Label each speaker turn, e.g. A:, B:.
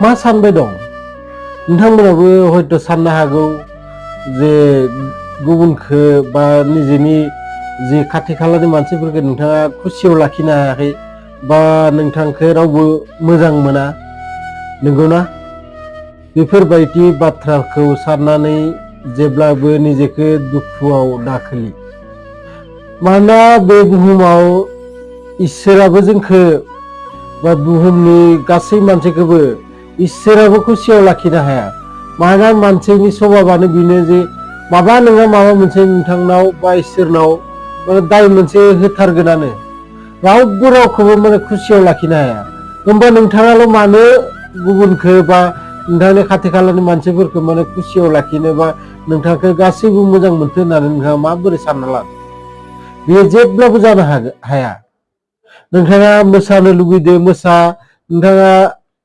A: मा सानबाय दं नोंथांमोनाबो हयथ' साननो हागौ जे गुबुनखौ बा निजेनि जि खाथि खालानि मानसिफोरखौ नोंथाङा खुसियाव लाखिनो हायाखै बा नोंथांखौ रावबो मोजां मोना नंगौना बेफोरबायदि बाथ्राखौ साननानै जेब्लाबो निजेखौ दुखुआव दाखोलि मानोना बे बुहुमाव इसोराबो जोंखौ बा बुहुमनि गासै मानसिखौबो इसोराबो खुसियाव लाखिनो हाया मानोना मानसिनि सभाबानो बेनो जे माबा नङा माबा मोनसे नोंथांनाव बा इसोरनाव माने दाय मोनसे होथारगोनानो रावबो रावखौबो माने खुसियाव लाखिनो हाया होमबा नोंथाङाल' मानो गुबुनखौ बा नोंथांनि खाथि खालानि मानसिफोरखौ माने खुसियाव लाखिनो बा नोंथांखौ गासैबो मोजां मोनथों होननानै नोंथाङा माबोरै सानना लानो बेयो जेब्लाबो जानो हाया नोंथाङा मोसानो लुबैदों नोंथाङा